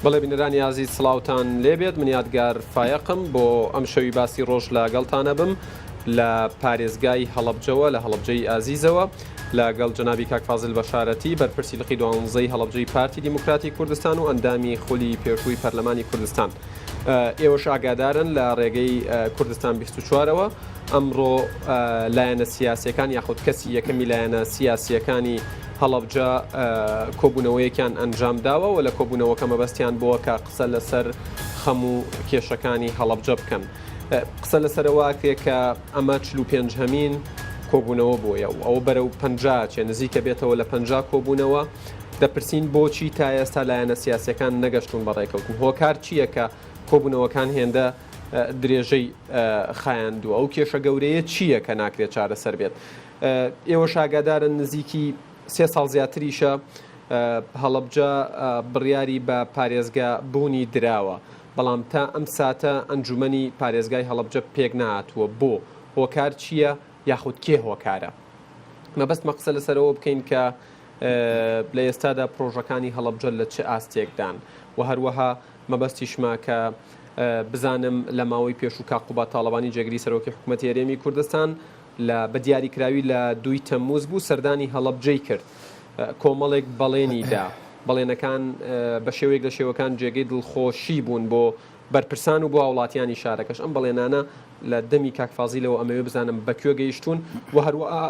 بەڵێ بینەرانی ئازیز سڵاوتان لێبێت من یادگار فایەقم بۆ ئەم شەوی باسی ڕۆژ لەگەڵتانە بم لە پارێزگای هەڵەبجەوە لە هەڵەبجەی ئازیزەوە لەگەڵ جەنابی کاک فازل بەشارەتی بەرپرسی لقی دوانزەی هەڵەبجەی پارتی دیموکراتی کوردستان و ئەندامی خولی پێشووی پەرلەمانی کوردستان. ئێوەش ئاگادارن لە ڕێگەی کوردستان 24ەوە ئەمڕۆ لایەنە سیاسیەکان یاخود کەسی یەکەمی لایەنە سیاسیەکانی هەڵەبجە کۆبوونەوەیەکیان ئەنجام داوە و لە کۆبوونەوەکە مەبەستیان بووە کە قسە لەسەر خەم و کێشەکانی هەڵەبجە بکەن. قسە لەسەرەوە ئەکرێ کە ئەمە 45 هەمین کۆبوونەوە بۆیە و ئەوە بەرەو 50 چێ نزیکە بێتەوە لە 50 کۆبوونەوە دەپرسین بۆچی تا ئێستا لایەنە سیاسیەکان نەگەشتوون بە ڕێکەوتن هۆکار چییە کە کۆبوونەوەکان هێندە درێژەی خایاندووە ئەو کێشە گەورەیە چییە کە ناکرێت چارەسەر بێت ئێوەش ئاگادارن نزیکی سێ ساڵ زیاتریشە هەڵەبجە بڕیاری بە پارێزگا بوونی دراوە بەڵام تا ئەم ساتە ئەنجومەنی پارێزگای هەڵەبجە پێک نەهاتووە بۆ؟ هۆکار چییە یاخود کێ هۆکارە؟ مەبەستمە قسە لەسەرەوە بکەین کە لە ئێستادا پرۆژەکانی هەڵەبجە لە چ ئاستێکدان و هەروەها مەبەستیشمە کە بزانم لە ماوەی پێشوو کاک قوباد تاڵەبانی جێگری سەرۆکی حکوومەتی هەرێمی کوردستان لە بە دیاریکراوی لە دووی تەمموز بوو سەردانی هەڵەبجەی کرد کۆمەڵێک بەڵێنی دا بەڵێنەکان بە شێوەیەک لە شێوەکان جێگەی دڵخۆشی بوون بۆ بەرپرسان و بۆ هاوڵاتیانی شارەکەش ئەم بەڵێنانە لە دەمی کاک فازیلەوە ئەمەوێ بزانم بە کوێ گەیشتوون و هەروەها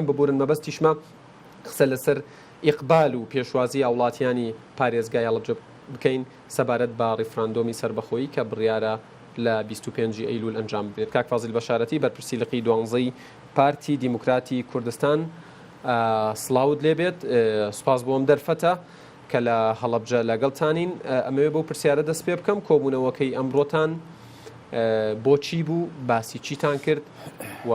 ببورن مەبەستیشمە قسە لەسەر ئیقبال و پێشوازی هاوڵاتیانی پارێزگای هەڵەبجە بکەین سەبارەت بە ڕیفراندۆمی سەربەخۆیی کە بڕیارە لە 25 ی ئەیلول ئەنجام بدرێت. کاک فازیل بەشارەتی بەرپرسی لقی دوانزەی پارتی دیموکراتی کوردستان سڵاوت لێبێت سوپاس بۆ ئەم دەرفەتە کە لە هەڵەبجە لەگەڵتانین ئەمەوێ بەو پرسیارە دەست پێ بکەم کۆبوونەوەکەی ئەمڕۆتان بۆچی بوو باسی چیتان کرد و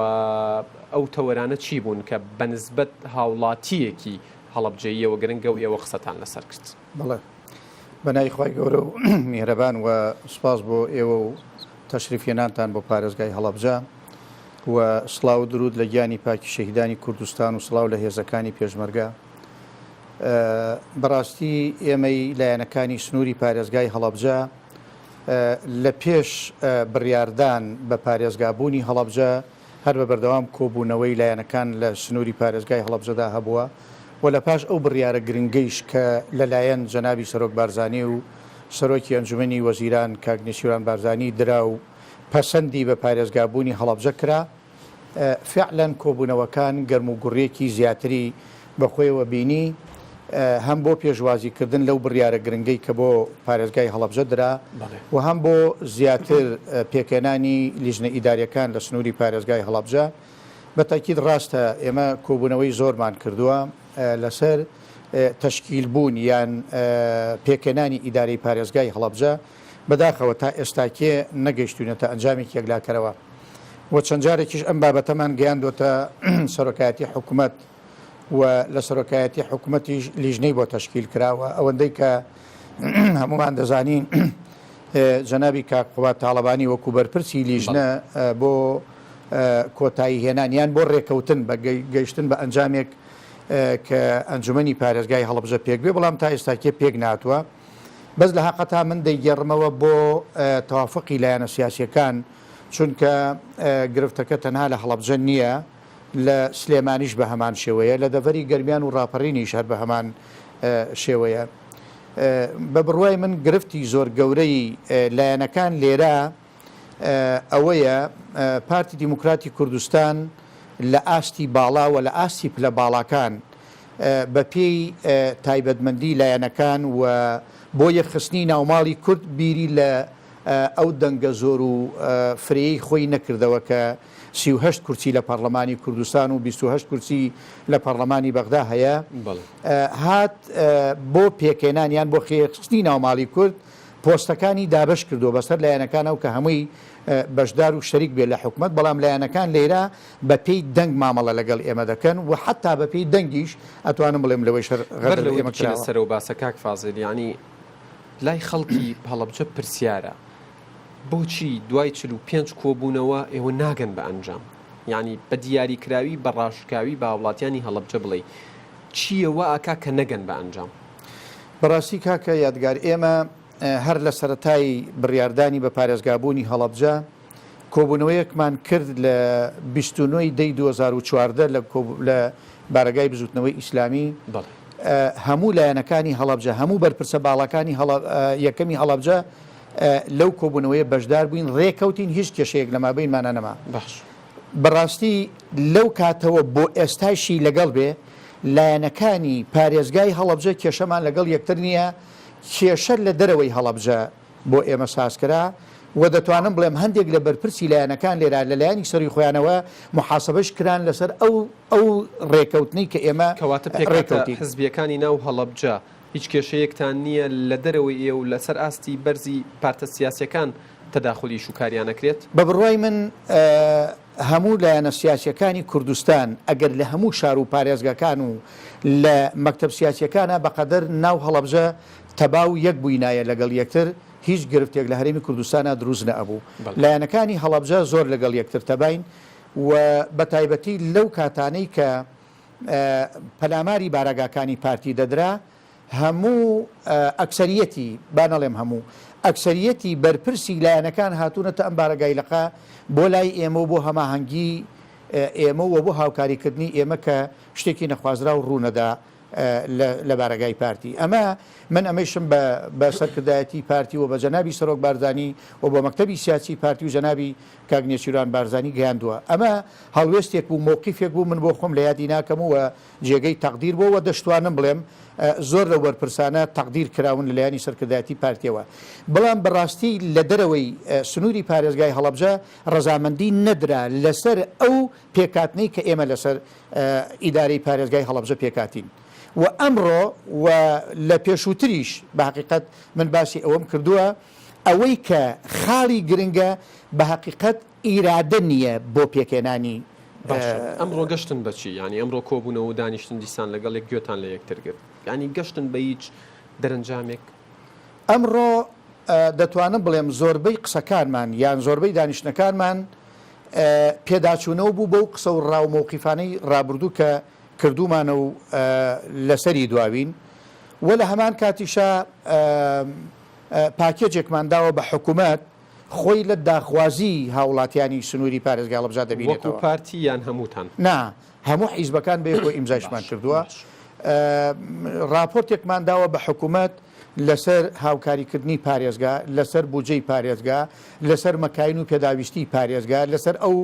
ئەو تەوەرانە چی بوون کە بەنسبەت هاوڵاتییەکی هەڵەبجەییەوە گرنگە و ئێوە قسەتان لەسەر کرد؟ بەڵێ بە ناوی خوای گەورە و میهرەبان و سوپاس بۆ ئێوە و تەشریف هێنانتان بۆ پارێزگای هەڵەبجە و سڵاو و درود لە گیانی پاکی شەهیدانی کوردستان و سڵاو لە هێزەکانی پێشمەرگە. بەڕاستی ئێمەی لایەنەکانی سنووری پارێزگای هەڵەبجە لە پێش بڕیاردان بە پارێزگابوونی هەڵەبجە هەر بە بەردەوام کۆبوونەوەی لایەنەکان لە سنووری پارێزگای هەڵەبجەدا هەبووە و لە پاش ئەو بڕیارە گرنگەیش کە لە لایەن جەنابی سەرۆک بارزانی و سەرۆکی ئەنجومەنی وەزیران کاک نێچیران بارزانی درا و پەسەندی بە پارێزگابوونی هەڵەبجە کرا، فعلەن کۆبوونەوەکان گەرموگوڕییەکی زیاتری بەخۆیەوە بینی، هەم بۆ پێشوازیکردن لەو بڕیارە گرنگەی کە بۆ پارێزگای هەڵەبجە درا و هەم بۆ زیاتر پێکهێنانی لیژنە ئیدارییەکان لە سنووری پارێزگای هەڵەبجە. بە تەئکید ڕاستە ئێمە کۆبوونەوەی زۆرمان کردووە لەسەر تەشکیل بوون یان پێکهێنانی ئیدارەی پارێزگای هەڵەبجە، بەداخەوە تا ئێستاکێ نەگەیشتوینەتە ئەنجامێکی یەکلاکەرەوە و چەند جارێکیش ئەم بابەتەمان گەیاندۆتە سەرۆکایەتی حکومەت و لە سەرۆکایەتی حکومەتیش لیژنەی بۆ تەشکیل کراوە ئەوەندەی کە هەمومان دەزانین جەنابی کاک قوباد تاڵەبانی وەکو بەرپرسی لیژنە بۆ کۆتایی هێنان یان بۆ ڕێکەوتن بە گەیشتن بە ئەنجامێک کە ئەنجومەنی پارێزگای هەڵەبجە پێک بێ بەڵام تا ئێستاکێ پێک ناتوە بەس لە هەقەتا من دەیگێڕمەوە بۆ تەوافقی لایەنە سیاسیەکان چونکە گرفتەکە تەنها لە هەڵەبجە نییە لە سلێمانیش بە هەمان شێوەیە لە دەڤەری گەرمیان و ڕاپەڕینیش هەر بە هەمان شێوەیە بە بڕوای من گرفتی زۆر گەورەی لایەنەکان لێرە ئەوەیە پارتی دیموکراتی کوردستان لە ئاستی باڵا و لە ئاستی پلە باڵاکان بە پێی تایبەتمەندی لایەنەکان و بۆ یەکخستنی ناوماڵی کورد بیری لە ئەو دەنگە زۆر و فرەیەی خۆی نەکردەوە کە 38 کورسی لە پەڕلەمانی کوردستان و 28 کورسی لە پەڕلەمانی بەغدا هەیە هات بۆ پێکهێنان یان بۆ خێخستنی ناوماڵی کورد پۆستەکانی دابەش کردووە بەسەر لایەنەکانەوە کە هەمووی بەشدار و شەریک بێت لە حکومەت، بەڵام لایەنەکان لێرە بە پێی دەنگ مامەڵە لەگەڵ ئێمە دەکەن و حەتا بە پێی دەنگیش ئەتوانم بڵێم لەوەیش هەر بەر غەدر لە لەوەی ئێمە بچینە کراوە. سەرەو باسە کاک فازیل یانی لای خەڵکی هەڵەبجە پرسیارە بۆچی دوای 45 کۆبوونەوە ئێوە ناگەن بە ئەنجام یانی بە دیاریکراوی بە ڕاشکاوی بە هاوڵاتیانی هەڵەبجە بڵێی چییە وا ئەکا کە نەگەن بە ئەنجام؟ بەڕاستی کاکە یادگار ئێمە. هەر لە سەرەتای بڕیاردانی بە پارێزگابوونی هەڵەبجە کۆبوونەوەیەکمان کرد لە 29 ی دەی 2014 لە لە بارەگای بزوتنەوەی ئیسلامی هەموو لایەنەکانی هەڵەبجە هەموو بەرپرسە باڵاکانی یەکەمی هەڵەبجە لەو کۆبوونەوەیە بەشدار بووین ڕێکەوتین هیچ کێشەیەک لە مابەینمانا نەما. باش. بەڕاستی لەو کاتەوە بۆ ئێستایشی لەگەڵ بێ لایەنەکانی پارێزگای هەڵەبجە کێشەمان لەگەڵ یەکتر نییە، کێشە لە دەرەوەی هەڵەبجە بۆ ئێمە سازکرا و دەتوانم بڵێم هەندێک لە بەرپرسی لایەنەکان لێرە لە لایەنی سەرووی خۆیانەوە موحاسەبەش کران لەسەر ئەو ئەو ڕێکەوتنەی کە ئێمە کەواتە پێکهاتە ڕێکەوتین. حزبییەکانی ناو هەڵەبجە هیچ کێشەیەکتان نییە لە دەرەوەی ئێوە و لەسەر ئاستی بەرزی پارتە سیاسییەکان تەداخولی ئیش و کاریان ئەکرێت؟ بە بڕوای من هەموو لایەنە سیاسییەکانی کوردستان ئەگەر لە هەموو شار و پارێزگاکان و لە مەکتەب سیاسییەکانا بەقەدەر ناو هەڵەبجە تەبا و یەک بووینایە لەگەڵ یەکتر هیچ گرفتێک لە هەرێمی کوردستانا دروست نەئەبوو. لایەنەکانی هەڵەبجە زۆر لەگەڵ یەکتر تەباین و بەتایبەتی لەو کاتانەی کە پەلاماری بارەگاکانی پارتی دەدرا، هەموو ئەکسەریەتی، با نەڵێم هەموو، ئەکسەریەتی بەرپرسی لایەنەکان هاتوونەتە ئەم بارەگای لقە بۆ لای ئێمە و بۆ هەماهەنگی ئێمە و بۆ هاوکاریکردنی ئێمە کە شتێکی نەخوازراو ڕوونەدا لە بارەگای پارتی. ئەمە من ئەمەیشم بە بە سەرکردایەتی پارتی و بە جەنابی سەرۆک بارزانی و بۆ مەکتەبی سیاسی پارتی و جەنابی کاک نێچیروان بارزانی گەیاندووە. ئەمە هەڵوێستێک بوو، مەوقیفێک بوو من بۆ خۆم لە یادی ناکەم و جێگەی تەقدیر بووە و دەشتوانم بڵێم زۆر لەو بەرپرسانە تەقدیر کراون لە لایەنی سەرکردایەتی پارتیەوە. بەڵام بە ڕاستی لە دەرەوەی سنووری پارێزگای هەڵەبجە ڕەزامەندی نەدرا لەسەر ئەو پێکهاتنەی کە ئێمە لەسەر ئیدارەی پارێزگای هەڵەبجە پێکهاتین و ئەمڕۆ و لە پێشووتریش بە هەقیقەت من باسی ئەوەم کردووە ئەوەی کە خاڵی گرنگە بە هەقیقەت ئیرادە نییە بۆ پێکهێنانی. باشە ئەمڕۆ گەشتن بە چی؟ یانی ئەمڕۆ کۆبوونەوە و دانیشتن دیسان لەگەڵ یەک گوێتان لە یەکتر گرت یانی گەشتن بە هیچ دەرەنجامێک؟ ئەمڕۆ دەتوانم بڵێم زۆربەی قسەکانمان یان زۆربەی دانیشتنەکانمان پێداچوونەوە بوو بەو قسە و ڕا و مەوقیفانەی ڕابردوو کە کردوومانە و لەسەری دواوین و لە هەمان کاتیشا پاکێجێکمان داوە بە حکومەت خۆی لە داخوازی هاوڵاتیانی سنووری پارێزگای هەڵەبجە وەکو دەبینێتەوە. پارتی یان هەمووتان؟ نا، هەموو حیزبەکان بەیەکەوە ئیمزایشمان باش کردووە. باش. ڕاپۆرتێکمان داوە بە حکومەت لەسەر هاوکاریکردنی پارێزگا، لەسەر بودجەی پارێزگا، لەسەر مەکاین و پێداویستیی پارێزگا، لەسەر ئەو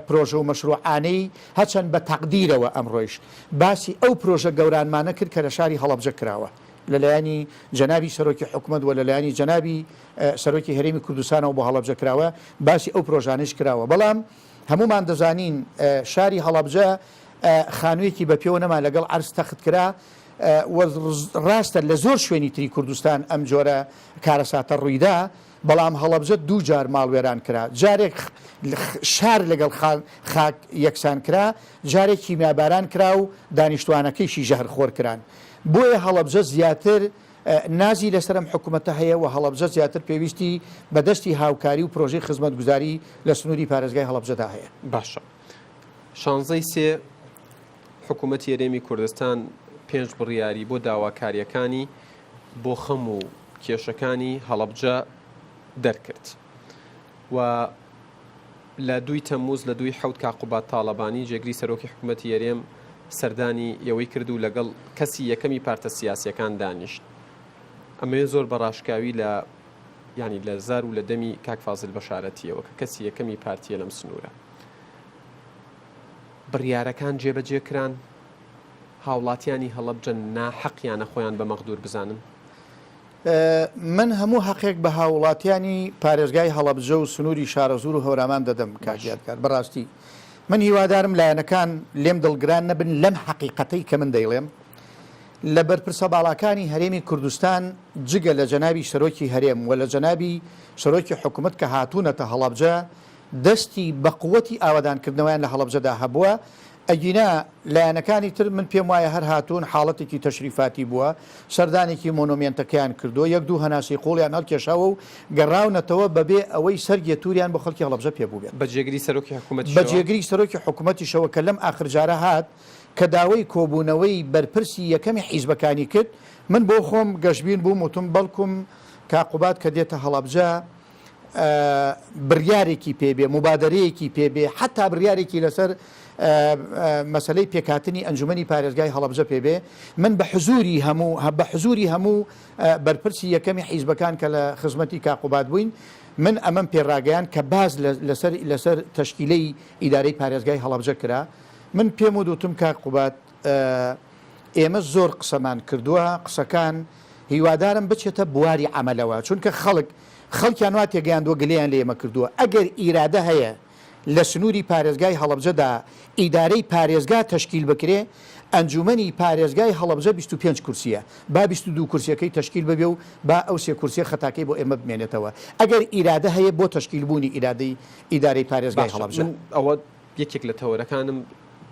پرۆژە و مەشروعانەی هەرچەند بە تەقدیرەوە ئەمڕۆیش باسی ئەو پرۆژە گەورانمانە کرد کە لە شاری هەڵەبجە کراوە لەلایەنی جەنابی سەرۆکی حکومەت و لەلایەنی جەنابی سەرۆکی هەرێمی کوردستانەوە بۆ هەڵەبجە کراوە، باسی ئەو پرۆژانەیش کراوە، بەڵام هەموومان دەزانین شاری هەڵەبجە خانوویەکی بە پێوە نەما لەگەڵ عەرز تەخت کرا و ڕاستە لە زۆر شوێنی تری کوردستان ئەم جۆرە کارەساتە ڕوویدا، بەڵام هەڵەبجە دوو جار ماڵوێران کرا، جارێک شار لەگەڵ خاک یەکسان کرا، جارێک کیمیاباران کرا و دانیشتوانەکەیشی ژەهرخۆر کران. بۆیە هەڵەبجە زیاتر نازی لەسەر ئەم حکومەتە هەیە و هەڵەبجە زیاتر پێویستی بە دەستی هاوکاری و پرۆژەی خزمەتگوزاری لە سنووری پارێزگای هەڵەبجەدا هەیە. باشە شانزەی سێ حکوومەتی هەرێمی کوردستان پێنج بڕیاری بۆ داواکارییەکانی بۆ خەم و کێشەکانی هەڵەبجە دەرکرد و لە دووی تەمموز لە دووی حەوت کاک قوباد تاڵەبانی جێگری سەرۆکی حکوومەتی هەرێم سەردانی ئێوەی کرد و لەگەڵ کەسی یەکەمی پارتە سیاسییەکان دانیشت. ئەمەوێ زۆر بە ڕاشکاوی لە یانی لە زار و لە دەمی کاک فازیل بەشارەتییەوە کە کەسی یەکەمی پارتییە لەم سنوورە. بڕیارەکان جێبەجێ کران؟ هاوڵاتیانی هەڵەبجە ناحەقیانە خۆیان بە مەغدور بزانن؟ من هەموو هەقێک بە هاووڵاتیانی پارێزگای هەڵەبجە و سنووری شارەزوور و هەورامان دەدەم کاک یادگار، بەڕاستی من هیوادارم لایەنەکان لێم دڵگران نەبن لەم حەقیقەتەی کە من دەیڵێم، لە بەرپرسە باڵاکانی هەرێمی کوردستان جگە لە جەنابی سەرۆکی هەرێم و لە جەنابی سەرۆکی حکومەت کە هاتوونەتە هەڵەبجە دەستی بەقوەتی ئاوەدانکردنەوەیان لە هەڵەبجەدا هەبووە، ئەگینا لایەنەکانی تر من پێم وایە هەر هاتوون حاڵەتێکی تەشریفاتی بووە، سەردانێکی مۆنۆمێنتەکەیان کردووە، یەک دوو هەناسەی قووڵیان هەڵکێشاوە و گەڕاونەتەوە بەبێ ئەوەی سەرگێ تووریان بۆ خەڵکی هەڵەبجە پێ بووبێت. بە جێگری سەرۆکی بە حکوومەتیشەوە؟ جێگری سەرۆکی حکوومەتیشەوە کە لەم ئاخر جارە هات کە داوەی کۆبوونەوەی بەرپرسی یەکەمی حیزبەکانی کرد، من بۆ خۆم گەشبین بووم وتم بەڵکوم. کاک قوباد کە دێتە هەڵەبجە بڕیارێکی پێ بێ، موبادەرەیەکی پێ بێ، حەتا بڕیارێکی لەسەر مەسەلەی پێکهاتنی ئەنجومەنی پارێزگای هەڵەبجە پێ بێ، من بە حزوری هەموو بە حزوری هەموو بەرپرسی یەکەمی حیزبەکان کە لە خزمەتی کاک قوباد بووین، من ئەمەم پێ ڕاگەیاند کە باس لەسەر لەسەر تەشکیلەی ئیدارەی پارێزگای هەڵەبجە کرا، من پێم وت وتم کاک قوباد ئێمە زۆر قسەمان کردووە، قسەکان هیوادارم بچێتە بواری عەمەلەوە، چونکە خەڵک خەڵکیان وا تێگەیاندووە گلەیان لە ئێمە کردووە، ئەگەر ئیرادە هەیە لە سنووری پارێزگای هەڵەبجەدا ئیدارەی پارێزگا تەشکیل بکرێ، ئەنجوومەنی پارێزگای هەڵەبجە 25 کورسییە، با 22 کورسییەکەی تەشکیل ببێ و با ئەو سێ کورسییە خەتاکەی بۆ ئێمە بمێنێتەوە، ئەگەر ئیرادە هەیە بۆ تەشکیلبوونی ئیرادەی ئیدارەی پارێزگای باشە هەڵەبجە. من ئەوە یەکێک لە تەوەرەکانم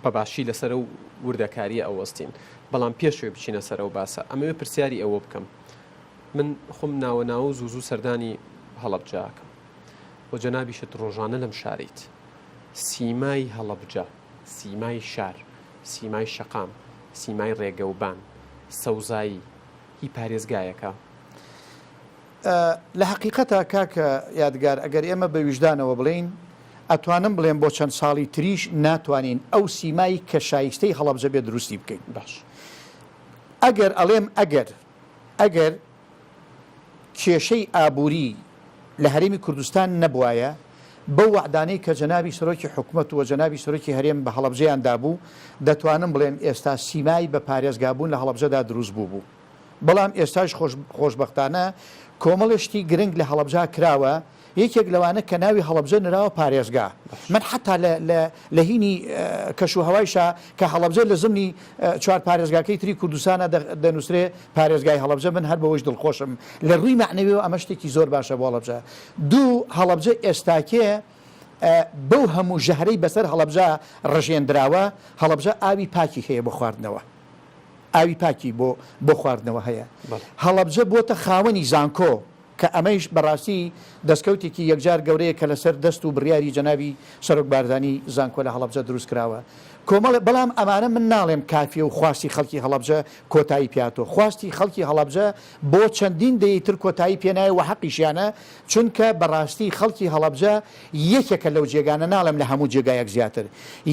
بە باشی لەسەر ئەو وردەکارییە ئەوەستین، بەڵام پێش ئەوەی بچینە سەر ئەو باسە ئەمەوێ پرسیاری ئەوە بکەم، من خۆم ناوە ناوە و زوو زوو سەردانی هەڵەبجە ئەکەم و جەنابیشت ڕۆژانە لەم شارەیت، سیمای هەڵەبجە، سیمای شار، سیمای شەقام، سیمای ڕێگەوبان، سەوزایی، هی پارێزگایەکە؟ لە هەقیقەتا کاکە یادگار ئەگەر ئێمە بە ویژدانەوە بڵێین ئەتوانم بڵێم بۆ چەند ساڵی تریش ناتوانین ئەو سیمای کە شایستەی هەڵەبجە بێ دروستی بکەین. باش. ئەگەر ئەڵێم ئەگەر ئەگەر کێشەی ئابووری لە هەرێمی کوردستان نەبوایە بەو وەعدانەی کە جەنابی سەرۆکی حکومەت و جەنابی سەرۆکی هەرێم بە هەڵەبجەیان دابوو دەتوانم بڵێم ئێستا سیمای بە پارێزگابوون لە هەڵەبجەدا دروست بووبوو. بەڵام ئێستاش خۆشبەختانە کۆمەڵێ شتی گرنگ لە هەڵەبجە کراوە، یەکێک لەوانە کە ناوی هەڵەبجە نراوە پارێزگا. من حەتا لە لە لە هینی کەش و هەوایشا کە هەڵەبجە لە زمنی چوار پارێزگاکەی تری کوردستانا دەنووسرێ پارێزگای هەڵەبجە من هەر بەوەیش دڵخۆشم. لە ڕووی مەعنەویەوە ئەمە شتێکی زۆر باشە بۆ هەڵەبجە. دوو، هەڵەبجە ئێستاکێ بەو هەموو ژەهرەی بەسەر هەڵەبجە ڕژێندراوە، هەڵەبجە ئاوی پاکی هەیە بۆ خواردنەوە. ئاوی پاکی بۆ بۆ خواردنەوە هەیە. هەڵەبجە بۆتە خاوەنی زانکۆ کە ئەمەیش بەڕاستی دەستکەوتێکی یەکجار گەورەیە کە لەسەر دەست و بڕیاری جەنابی سەرۆک بارزانی زانکۆ لە هەڵەبجە دروست کراوە. کۆمەڵێ بەڵام ئەمانە من ناڵێم کافیە و خواستی خەڵکی هەڵەبجە کۆتایی پێهاتووە. خواستی خەڵکی هەڵەبجە بۆ چەندین دەیەی تر کۆتایی پێنایە و حەقیشیانە چونکە بەڕاستی خەڵکی هەڵەبجە یەکێکە لەو جێگانە، ناڵێم لە هەموو جێگایەک زیاتر،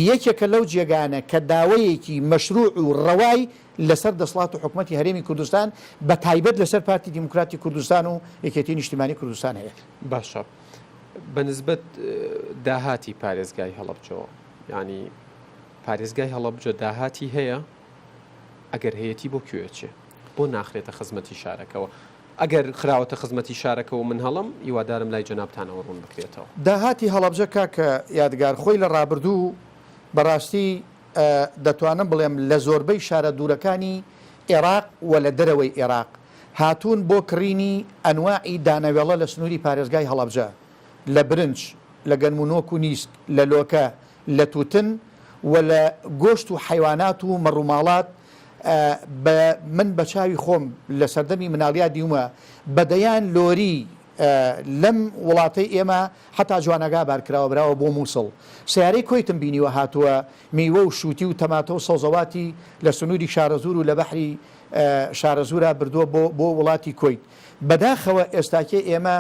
یەکێکە لەو جێگانە کە داوەیەکی مەشروع و ڕەوای لەسەر دەسڵات و حکومەتی هەرێمی کوردستان بە تایبەت لەسەر پارتی دیموکراتی کوردستان و یەکێتی نیشتیمانی کوردستان هەیە. باشە بە نسبەت داهاتی پارێزگای هەڵەبجەوە یانی پارێزگای هەڵەبجە داهاتی هەیە؟ ئەگەر هەیەتی بۆ کوێ ئەچێ؟ بۆ ناخرێتە خزمەتی شارەکەوە؟ ئەگەر خراوەتە خزمەتی شارەکەوە من هەڵەم، هیوادارم لای جەنابتانەوە ڕوون بکرێتەوە. داهاتی هەڵەبجە کاکە یادگار خۆی لە ڕابردوو بەڕاستی دەتوانم بڵێم لە زۆربەی شارە دوورەکانی ئێراق و لە دەرەوەی ئێراق هاتوون بۆ کڕینی ئەنواعی دانەوێڵە لە سنووری پارێزگای هەڵەبجە لە برنج لە گەنم و نۆک و نیسک لە لۆکە لە تووتن و لە گۆشت و حەیوانات و مەڕوماڵات بە من بە چاوی خۆم لە سەردەمی مناڵیا دیومە بە دەیان لۆری لەم وڵاتەی ئێمە حەتا جوانەگا بارکراوە براوە بۆ موسڵ سەیارەی کۆیتم بینیوە هاتووە میوە و شوتی و تەماتە و سەوزەواتی لە سنوری شارەزوور و لە بەحری شارەزوورا بردووە بۆ بۆ وڵاتی کۆیت بەداخەوە ئێستاکێ ئێمە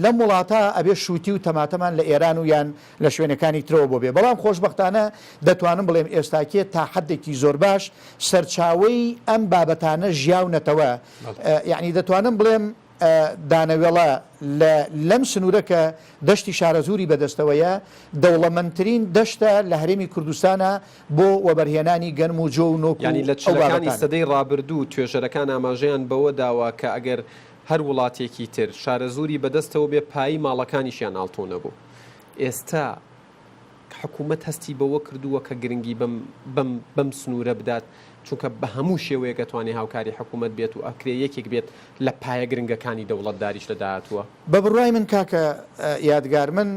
لەم وڵاتە ئەبێ شوتی و تەماتەمان لە ئێران و یان لە شوێنەکانی ترەوە بۆ بێ بەڵام خۆشبەختانە دەتوانم بڵێم ئێستاکێ تا حەدێکی زۆر باش سەرچاوەی ئەم بابەتانە ژیاونەتەوە یعنی دەتوانم بڵێم دانەوێڵە لە لەم سنوورە کە دەشتی شارەزووری بەدەستەوەیە دەوڵەمەندترین دەشتە لە هەرێمی کوردستانە بۆ وەبەرهێنانی گەنم و جۆ و نۆک و یانی لە ئەو چلەکانی بابەتانە. سەدەی ڕابردوو توێژەرەکان ئاماژەیان بەوە داوە کە ئەگەر هەر وڵاتێکی تر شارەزووری بەدەستەوە بێ پایی ماڵەکانیشیان ئاڵتونە بوو. ئێستا حکوومەت هەستی بەوە کردووە کە گرنگی بەم بەم بەم سنوورە بدات چونکە بە هەموو شێوەیەک ئەتوانێ هاوکاری حکوومەت بێت و ئەکرێ یەکێک بێت لە پایە گرنگەکانی دەوڵەتداریش لە داهاتووە. بە بڕوای من کاکە یادگار من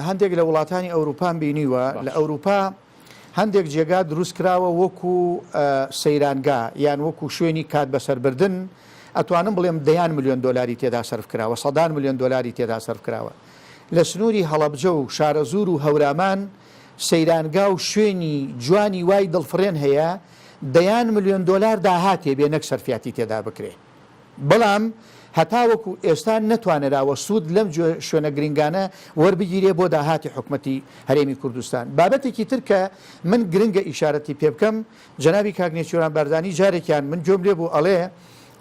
هەندێک لە وڵاتانی ئەوروپام بینیوە لە باش. ئەوروپا هەندێک جێگا دروست کراوە وەکو سەیرانگا یان وەکو شوێنی کات بەسەربردن، ئەتوانم بڵێم دەیان ملیۆن دۆلاری تێدا سەرف کراوە، سەدان ملیۆن دۆلاری تێدا سەرف کراوە. لە سنووری هەڵەبجە و شارەزوور و هەورامان سەیرانگا و شوێنی جوانی وای دڵفڕێن هەیە، دەیان ملیۆن دۆلار داهاتێ بێ نەک سەرفیاتی تێدا بکرێ. بەڵام هەتاوەکو ئێستا نەتوانراوە سوود لەم شوێنە گرنگانە وەربگیرێ بۆ داهاتی حکومەتی هەرێمی کوردستان. بابەتێکی تر کە من گرنگە ئیشارەتی پێ بکەم، جەنابی کاک نێچیران بارزانی جارێکیان من گوێم لێ بوو ئەڵێ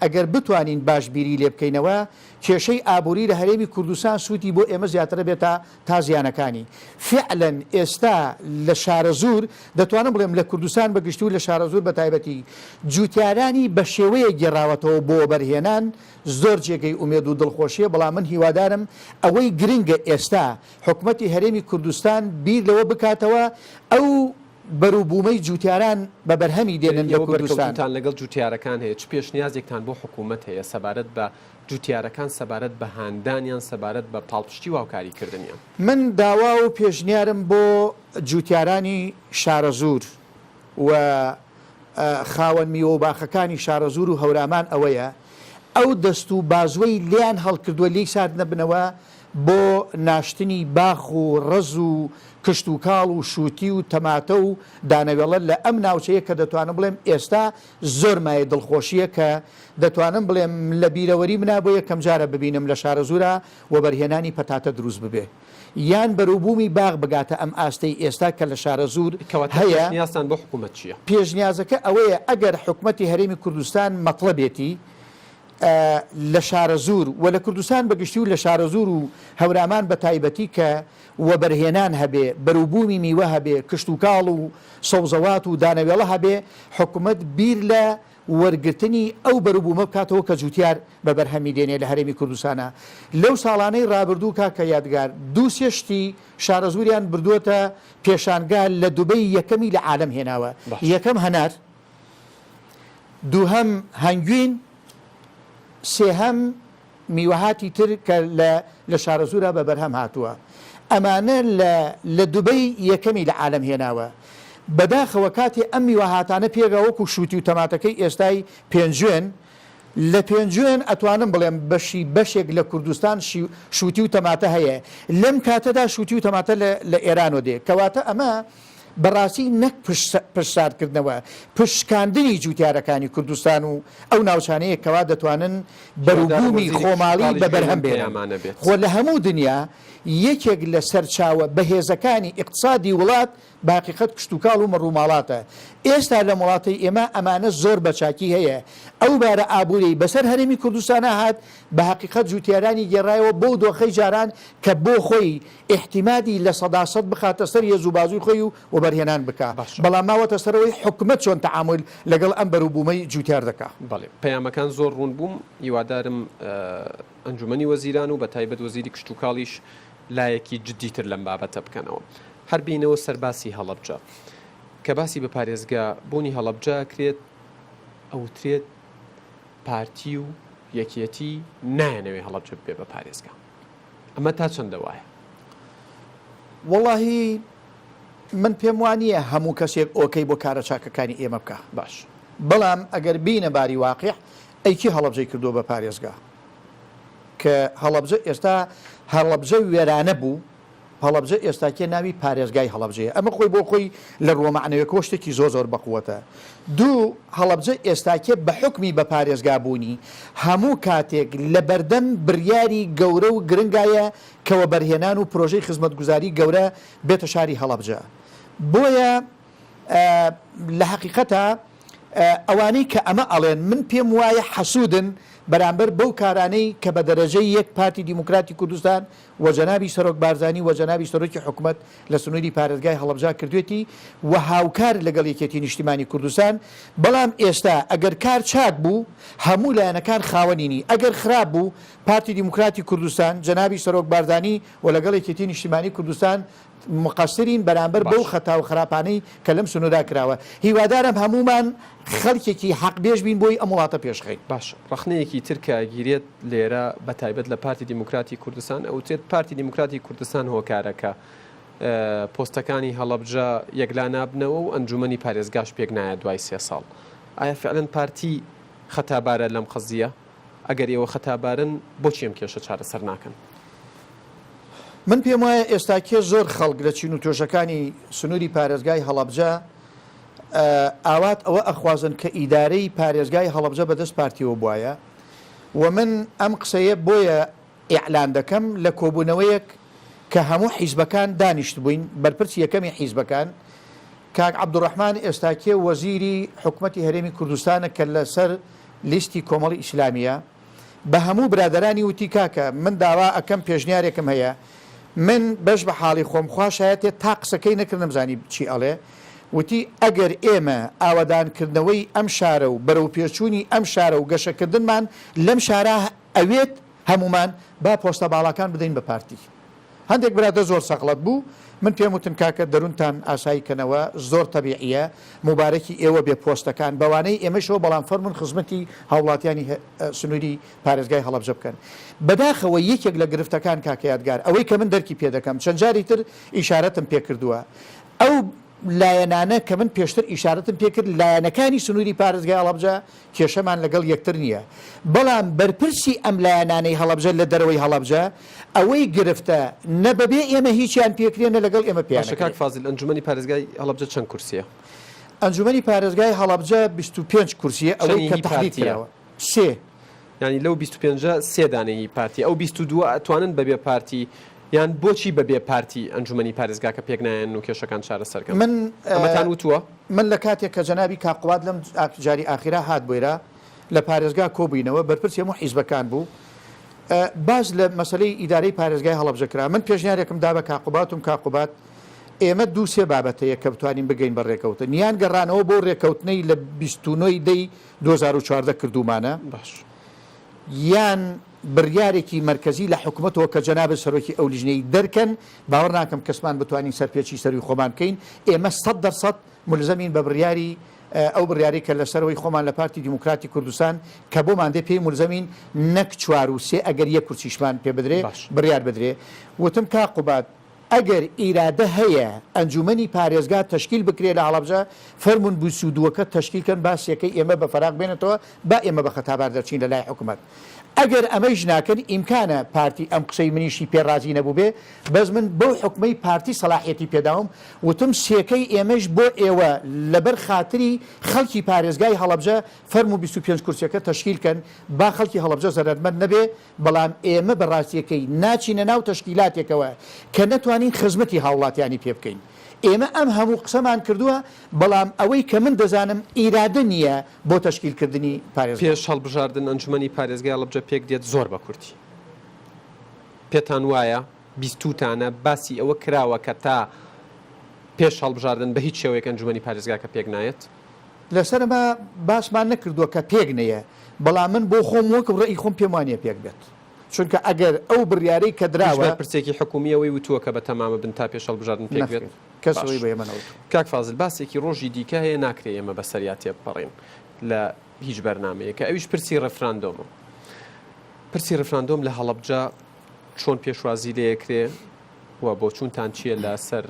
ئەگەر بتوانین باش بیری لێ بکەینەوە کێشەی ئابووری لە هەرێمی کوردستان سوودی بۆ ئێمە زیاترە بێت تا تا زیانەکانی. فیعلەن ئێستا لە شارەزوور، دەتوانم بڵێم لە کوردستان بە گشتی و لە شارەزوور بە تایبەتی، جووتیارانی بە شێوەیەک گێڕاوەتەوە بۆ وەبەرهێنان، زۆر جێگەی ئومێد و دڵخۆشییە، بەڵام من هیوادارم ئەوەی گرنگە ئێستا حکومەتی هەرێمی کوردستان بیر لەوە بکاتەوە ئەو بەروبوومەی جووتیاران بە بەرهەمی دێنن لە ئێوە کوردستان. بەرکەوتنتان لەگەڵ جووتیارەکان هەیە، چ پێشنیازێکتان بۆ حکومەت هەیە سەبارەت بە جوتیارەکان سەبارەت بە هاندانیان سەبارەت بە پاڵپشتی و هاوکاری کردنیان. من داوا و پێشنیارم بۆ جوتیارانی شارەزوور و خاوەن میوە و باخەکانی شارەزوور و هەورامان ئەوەیە ئەو دەست و بازوەی لێیان هەڵکردووە لێی سارد نەبنەوە بۆ ناشتنی باخ و ڕەز و کشتوکاڵ و شووتی و تەماتە و دانەوێڵە لە ئەم ناوچەیە کە دەتوانم بڵێم ئێستا زۆر مایەی دڵخۆشییە کە دەتوانم بڵێم لە بیرەوەری منا بۆ یەکەم جارە ببینم لە شارەزوورا وەبەرهێنانی پەتاتە دروست ببێ یان بەروبوومی باغ بگاتە ئەم ئاستەی ئێستا کە لە شارەزوور کەواتە هەیە. پێشنیازتان بۆ حکوومەت چییە؟ پێشنیازەکە ئەوەیە ئەگەر حکومەتی هەرێمی کوردستان مەتڵەبێتی لە شارەزوور و لە کوردستان بە گشتی و لە شارەزوور و هەورامان بە تایبەتی کە وەبەرهێنان هەبێ، بەروبوومی میوە هەبێ، کشتوکاڵ و سەوزەوات و دانەوێڵە هەبێ، حکومەت بیر لە وەرگرتنی ئەو بەروبوومە بکاتەوە کە جووتیار بە بەرهەمی دێنێ لە هەرێمی کوردستانا. لەو ساڵانەی ڕابردوو کاکە یادگار دوو سێ شتی شارەزووریان بردووەتە پێشانگا لە دوبەی یەکەمی لە عالەم هێناوە. یەکەم هەنار، دووهەم هەنگوین، سێهەم میوەهاتی تر کە لە لە شارەزوورا بە بەرهەم هاتووە. ئەمانە لە لە دوبەی یەکەمی لە عالەم هێناوە. بەداخەوە کاتێ ئەم میوەهاتانە پێگا وەکوو شووتی و تەماتەکەی ئێستای پێنجوێن، لە پێنجوێن ئەتوانم بڵێم بەشی بەشێک لە کوردستان شووتی و تەماتە هەیە. لەم کاتەدا شووتی و تەماتە لە لە ئێرانۆ دێ. کەواتە ئەمە بەڕاستی نەک پشت ساردکردنەوە، پشت شکاندنی جوتیارەکانی کوردستان و ئەو ناوچانەیە کەوا دەتوانن بەروبوومی خۆماڵی بە بەرهەم بێنن. خۆ لە هەموو دنیا یەکێک لە سەرچاوە بەهێزەکانی ئیقتسادی وڵات بە هەقیقەت کشتوکاڵ و مەڕوماڵاتە. ئێستا لەم وڵاتەی ئێمە ئەمانە زۆر بە چاکی هەیە. ئەو بارە ئابووریەی بەسەر هەرێمی کوردستانا هات بە هەقیقەت جوتیارانی گێڕایەوە بەو دۆخەی جاران کە بۆ خۆی ئیحتیمادی 100% بخاتە سەر هێز و بازووی خۆی و وەبەرهێنان بکا، باشە. بەڵام ماوەتە سەرەوەی حکومەت چۆن تەعامول لەگەڵ ئەم بەروبوومەی جووتیار دەکا. بەڵێ پەیامەکان زۆر ڕوون بووم، هیوادارم ئەنجومەنی وەزیران و بەتایبەت وەزیری کشتوکاڵیش لایەکی جدیتر لەم بابەتە بکەنەوە. هەر بێینەوە سەر باسی هەڵەبجە. کە باسی بە پارێزگا بوونی هەڵەبجە ئەکرێت ئەوترێت پارتی و یەکێتی نایانەوێ هەڵەبجە ببێ بە پارێزگا. ئەمە تا چەندە وایە؟ وەڵاهی من پێم وا نییە هەموو کەسێک ئۆکەی بۆ کارە چاکەکانی ئێمە بکا. باش. بەڵام ئەگەر بینە باری واقیع ئەی کێ هەڵەبجەی کردووە بە پارێزگا؟ کە هەڵەبجە ئێستا هەڵەبجە وێرانە بوو، هەڵەبجە ئێستاکێ ناوی پارێزگای هەڵەبجەیە ئەمە خۆی بۆ خۆی لە ڕووە مەعنەویەکەوە شتێکی زۆر زۆر بەقوەتە. دوو، هەڵەبجە ئێستاکێ بە حوکمی بە پارێزگا بوونی هەموو کاتێک لە بەردەم بریاری گەورە و گرنگایە کە وەبەرهێنان و پرۆژەی خزمەتگوزاری گەورە بێتە شاری هەڵەبجە. بۆیە لە هەقیقەتا ئەوانەی کە ئەمە ئەڵێن من پێم وایە حەسوودن بەرامبەر بەو کارانەی کە بە دەرەجەی یەک پارتی دیموکراتی کوردستان و جەنابی سەرۆک بارزانی و جەنابی سەرۆکی حکومەت لە سنووری پارێزگای هەڵەبجە کردوێتی و هاوکار لەگەڵ یەکێتی نیشتیمانی کوردستان، بەڵام ئێستا ئەگەر کار چاک بوو هەموو لایەنەکان خاوەنینی، ئەگەر خراپ بوو پارتی دیموکراتی کوردستان، جەنابی سەرۆک بارزانی و لەگەڵ یەکێتی نیشتیمانی کوردستان مقەسرین بەرامبەر بەو باشە. خەتا و خراپانەی کە لەم سنوورا کراوە. هیوادارم هەموومان خەڵکێکی حەقبێژ بین بۆی ئەم وڵاتە پێشخەین. باشە. ڕەخنەیەکی تر کە ئەگیرێت لێرە بە تایبەت لە پارتی دیموکراتی کوردستان ئەوترێت پارتی دیموکراتی کوردستان هۆکارە کە پۆستەکانی هەڵەبجە یەکلا نابنەوە و ئەنجومەنی پارێزگاش پێک نایە دوای سێ ساڵ. ئایا فعلەن پارتی خەتابارە لەم قەزیە؟ ئەگەر ئێوە خەتابارن بۆچی ئەم کێشە چارەسەر ناکەن؟ من پێم وایە ئێستاکێ زۆر خەڵک لە چین و توێژەکانی سنووری پارێزگای هەڵەبجە ئاوات ئەوە ئەخوازن کە ئیدارەی پارێزگای هەڵەبجە بەدەست پارتیەوە بوایە. و من ئەم قسەیە بۆیە ئیعلان دەکەم لە کۆبوونەوەیەک کە هەموو حیزبەکان دانیشتبووین، بەرپرسی یەکەمی حیزبەکان کاک عەبدولڕەحمان ئێستاکێ وەزیری حکومەتی هەرێمی کوردستانە کە لەسەر لیستی کۆمەڵی ئیسلامییە، بە هەموو برادەرانی وتی کاکە من داوا ئەکەم پێشنیارێکم هەیە من بەش بە حاڵی خۆم خوا شایەتێ تا قسەکەی نەکرد نەمزانی چی ئەڵێ وتی ئەگەر ئێمە ئاوەدانکردنەوەی ئەم شارە و بەرەوپێشچوونی ئەم شارە و گەشەکردنمان لەم شارە ئەوێت هەموومان با پۆستە باڵاکان بدەین بە پارتی. هەندێک برادەر زۆر سەغڵەت بوو، من پێم وتن کاکە دەروونتان ئاسایی کەنەوە زۆر تەبیعیە، موبارەکی ئێوە بێ پۆستەکان بەوانەی ئێمەشەوە بەڵام فەرموون خزمەتی هاوڵاتیانی سنووری پارێزگای هەڵەبجە بکەن. بەداخەوە یەکێک لە گرفتەکان کاکە یادگار ئەوەی کە من دەرکی پێ دەکەم چەند جاری تر ئیشارەتم پێ کردووە ئەو لایەنانە کە من پێشتر ئیشارەتم پێ کرد لایەنەکانی سنووری پارێزگای هەڵەبجە کێشەمان لەگەڵ یەکتر نییە، بەڵام بەرپرسی ئەم لایەنانەی هەڵەبجە لە دەرەوەی هەڵەبجە، ئەوەی گرفتە نە بەبێ ئێمە هیچیان پێکرێ نە لەگەڵ ئێمە پێیان باشە کاک نەکرێ. فازیل ئەنجومەنی پارێزگای هەڵەبجە چەند کورسیە؟ ئەنجومەنی پارێزگای هەڵەبجە 25 کورسیە ئەوەی چەنی کە هی تەحدید پارتیە؟ کراوە سێ. یانی لەو 25 ە سێ دانەی هی پارتیە ئەو 22 ئەتوانن بەبێ پارتی یان بۆچی بەبێ پارتی ئەنجومەنی پارێزگاکە پێک نایەنن و کێشەکان چارەسەر کەن؟ من ئەمەتان وتووە؟ من لە کاتێک کە جەنابی کاک قوباد لەم جاری ئاخیرا هات بۆیرا لە پارێزگا کۆبووینەوە بەرپرسی هەموو حیزبەکان بوو باس لە مەسەلەی ئیدارەی پارێزگای هەڵەبجە کرا من پێشنیارێکم دا بە کاک قوباد وتم کاک قوباد ئێمە دوو سێ بابەت هەیە کە بتوانین بگەین بە رێکەوتن یان گەڕانەوە بۆ رێکەوتنەی لە 29 دەی 2014 کردوومانە باش. یان بڕیارێکی مەرکەزی لە حکومەتەوە کە جەنابت سەرۆکی ئەو لیژنەی دەرکەن، باوەڕ ناکەم کەسمان بتوانین سەرپێچی سەروی خۆمان بکەین، ئێمە 100% مولزەمین بە بڕیاری ئەو بڕیارەی کە لە سەرەوەی خۆمان لە پارتی دیموکراتی کوردستان کە بۆمان دێ پێی مولزەمین نەک چوار و سێ ئەگەر یەک کورسیشمان پێ بدرێ باش. بڕیار بدرێ. وتم کاک قوباد ئەگەر ئیرادە هەیە ئەنجومەنی پارێزگا تەشکیل بکرێ لە هەڵەبجە، فەرموون بوسودووەکە تەشکیل کەن با سێکەی ئێمە بە فەراغ بێنێتەوە با ئێمە بە خەتابار دەرچین لە لای حکومەت. ئەگەر ئەمەیش ناکەن ئیمکانە پارتی ئەم قسەی منیشی پێ ڕازی نەبووبێ، بەس من بەو حوکمەی پارتی سەلاحیەتی پێداوم وتم سێکەی ئێمەیش بۆ ئێوە لەبەر خاتری خەڵکی پارێزگای هەڵەبجە فەرموو 25 کورسیەکە تەشکیل کەن با خەڵکی هەڵەبجە زەرەرمەند نەبێ بەڵام ئێمە بە ڕاستیەکەی ناچینە ناو تەشکیلاتێکەوە کە نەتوانین خزمەتی هاوڵاتیانی پێ بکەین. ئێمە ئەم هەموو قسەمان کردووە، بەڵام ئەوەی کە من دەزانم ئیرادە نییە بۆ تەشکیلکردنی پارێزگا. پێش هەڵبژاردن ئەنجومەنی پارێزگای هەڵەبجە پێک دێت زۆر بە کورتی پێتان وایە بیستووتانە باسی ئەوە کراوە کە تا پێش هەڵبژاردن بە هیچ شێوەیەک ئەنجومەنی پارێزگاکە پێک نایەت؟ لەسەر ئەمە باسمان نەکردووە کە پێک نەیە، بەڵام من بۆ خۆم وەک ڕەئی خۆم پێم وانیە پێک بێت، چونکە ئەگەر ئەو بڕیارەی کە هیچ دراوە. بەرپرسێکی حکوومی ئەوەی وتووە کە بەتەمامە بن تا پێش هەڵبژاردن پێک بێت؟ نەخێر، کەس باش ئەوەی بە ئێمە نەوتووە. کاک فازل باسێکی ڕۆژی دیکە هەیە ناکرێ ئێمە بەسەریا تێبپەڕین لە هیچ بەرنامەیەکە ئەویش پرسی ڕێفراندۆمە. پرسی ڕێفراندۆم لە هەڵەبجە چۆن پێشوازی لێکرێ و بۆچوونتان چییە لەسەر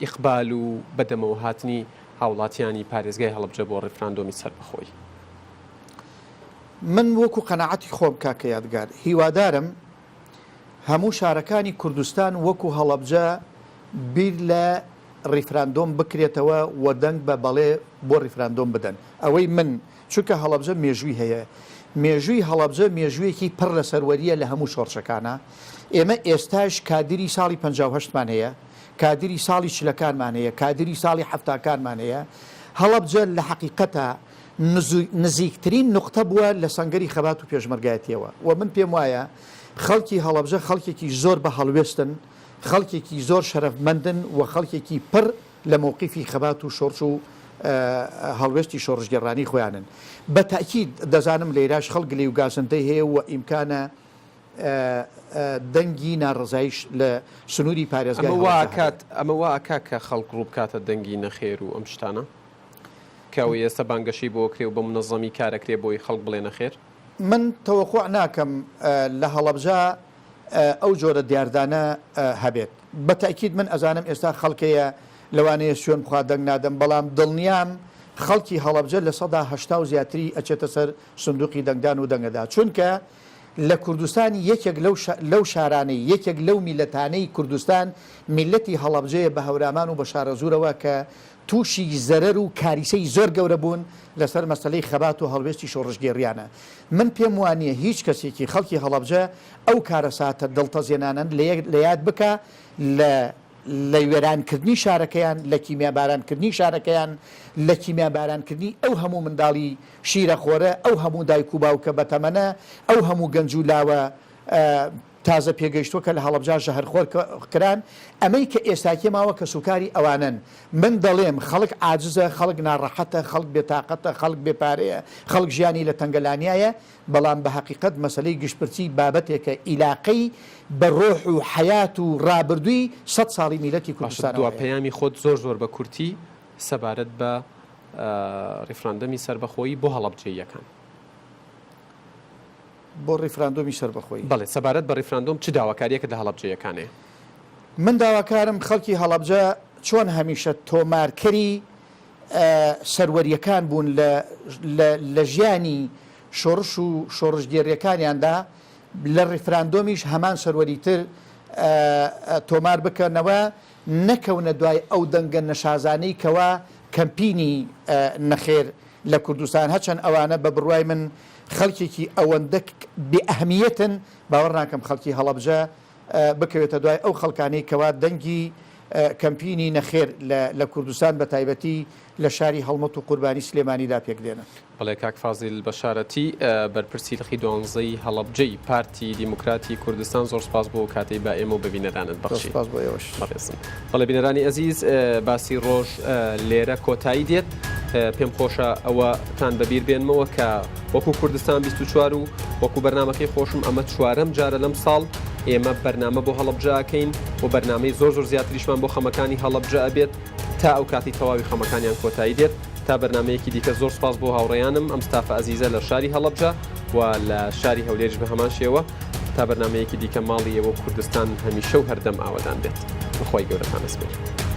ئیقبال و بەدەمەوە هاتنی هاوڵاتیانی پارێزگای هەڵەبجە بۆ ڕیفراندۆمی سەربەخۆیی؟ من وەکو قەناعەتی خۆم کاکە یادگار هیوادارم هەموو شارەکانی کوردستان وەکو هەڵەبجە بیر لە ڕیفراندۆم بکرێتەوە و دەنگ بە بەڵێ بۆ ڕیفراندۆم بدەن ئەوەی من چونکە هەڵەبجە مێژووی هەیە، مێژووی هەڵەبجە مێژوویەکی پڕ لە سەروەرییە لە هەموو شۆڕشەکانا، ئێمە ئێستاش کادری ساڵی 58 مان هەیە، کادری ساڵی چلەکانمان هەیە، کادری ساڵی حەفتاکانمان هەیە، هەڵەبجە لە حەقیقەتا نزیکترین نوقتە بووە لە سەنگەری خەبات و پێشمەرگایەتییەوە و من پێم وایە خەڵکی هەڵەبجە خەڵکێکی زۆر بە هەڵوێستن، خەڵکێکی زۆر شەرەفمەندن و خەڵکێکی پڕ لە مەوقیفی خەبات و شۆڕش و هەڵوێستی شۆڕشگێڕانەی خۆیانن. بە تەئکید دەزانم لەیراش خەڵک گلەی و گازەندەی هەیە و ئیمکانە دەنگی ناڕەزاییش لە سنووری پارێزگای ئەمە وا هەڵەبجە ئەکات هەبێ. ئەمە وا ئەکا کە خەڵک ڕوو بکاتە دەنگی نەخێر و ئەم شتانە؟ کە ئەوەی ئێستا بانگەشەی بۆ ئەکرێ و بە مونەزەمی کار ئەکرێ بۆی خەڵک بڵێ نەخێر؟ من تەوەقوع ناکەم لە هەڵەبجە ئەو جۆرە دیاردانە هەبێت. بە تەئکید من ئەزانم ئێستا خەڵکەیە لەوانەیە سوێن بخوا دەنگ نادەم بەڵام دڵنیام خەڵکی هەڵەبجە 80% و زیاتری ئەچێتە سەر سندوقی دەنگدان و دەنگەدا چونکە. لە کوردستان یەکێک لەو لەو شارانەی یەکێک لەو میللەتانەی کوردستان میللەتی هەڵەبجەیە بە هەورامان و بە شارەزوورەوە کە تووشی زەرەر و کاریسەی زۆر گەورە بوون لەسەر مەسەلەی خەبات و هەڵوێستی شۆڕشگێڕیانە. من پێم وانییە هیچ کەسێکی خەڵکی هەڵەبجە ئەو کارەساتە دڵتەزێنانەن لە یاد بکا لە لە وێرانکردنی شارەکەیان، لە کیمیابارانکردنی شارەکەیان، لە کیمیابارانکردنی ئەو هەموو منداڵی شیرەخۆرە، ئەو هەموو دایک و باوکە بەتەمەنە، ئەو هەموو گەنج و لاوە تازە پێگەیشتووە کە لە هەڵەبجە ژەهرخۆر کران، ئەمەی کە ئێستاکێ ماوە کەسوکاری ئەوانەن. من دەڵێم خەڵک عاجزە، خەڵک ناڕەحەتە، خەڵک بێتاقەتە، خەڵک بێ پارەیە، خەڵک ژیانی لە تەنگەلانیایە، بەڵام بە هەقیقەت مەسەلەی گشتپرسی بابەتێکە ئیلاقەی بە ڕۆح و حەیات و ڕابردووی سەت ساڵی میللەتی باشە کوردستانەوە دوا هەیە. پەیامی خۆت زۆر زۆر بە کورتی سەبارەت بە ڕیفراندەمی سەربەخۆیی بۆ هەڵەبجەییەکان. بۆ ڕیفراندۆمی سەربەخۆیی. بەڵێ سەبارەت بە ڕیفراندۆم چ داواکاریەکت لە هەڵەبجەیەکان هەیە؟ من داواکارم خەڵکی هەڵەبجە چۆن هەمیشە تۆمارکەری سەروەریەکان بوون لە لە ژیانی شۆڕش و شۆڕشگێڕیەکانیاندا لە ڕیفراندۆمیش هەمان سەروەری تر تۆمار بکەنەوە نەکەونە دوای ئەو دەنگە نەشازانەی کەوا کەمپینی نەخێر لە کوردستان هەرچەند ئەوانە بە بڕوای من خەڵکێکی ئەوەندە بێ ئەهمیەتن باوەڕ ناکەم خەڵکی هەڵەبجە بکەوێتە دوای ئەو خەڵکانەی کەوا دەنگی کەمپینی نەخێر لە کوردستان بە تایبەتی لە شاری هەڵمەت و قوربانی سلێمانیدا پێک دێنن. بەڵێ کاک فازیل بەشارەتی بەرپرسی لقی دوانزەی هەڵەبجەی پارتی دیموکراتی کوردستان زۆر سوپاس بۆ ئەو کاتەی بە ئێمە و بە بینەرانت زۆر بەخشی. سوپاس بۆ ئێوەش. بەڕێزم. بەڵێ بینەرانی ئەزیز باسی ڕۆژ لێرە کۆتایی دێت. پێم خۆشە ئەوەتان بەبیر بێنمەوە کە وەکو کوردستان 24 و وەکو بەرنامەکەی خۆشم ئەمە چوارەم جارە لەم ساڵ ئێمە بەرنامە بۆ هەڵەبجە ئەکەین و بەرنامەی زۆر زۆر زیاتریشمان بۆ خەمەکانی هەڵەبجە ئەبێت تا ئەو کاتی تەواوی خەمەکانیان کۆتایی دێت تا بەرنامەیەکی دیکە زۆر سپاس بۆ هاوڕێیانم ئەم ستافە ئەزیزە لە شاری هەڵەبجە و لە شاری هەولێریش بە هەمان شێوە تا بەرنامەیەکی دیکە ماڵی ئێوە و کوردستان هەمیشە و هەردەم ئاوەدان بێت بەخوای گەورەتان ئەسپێرم.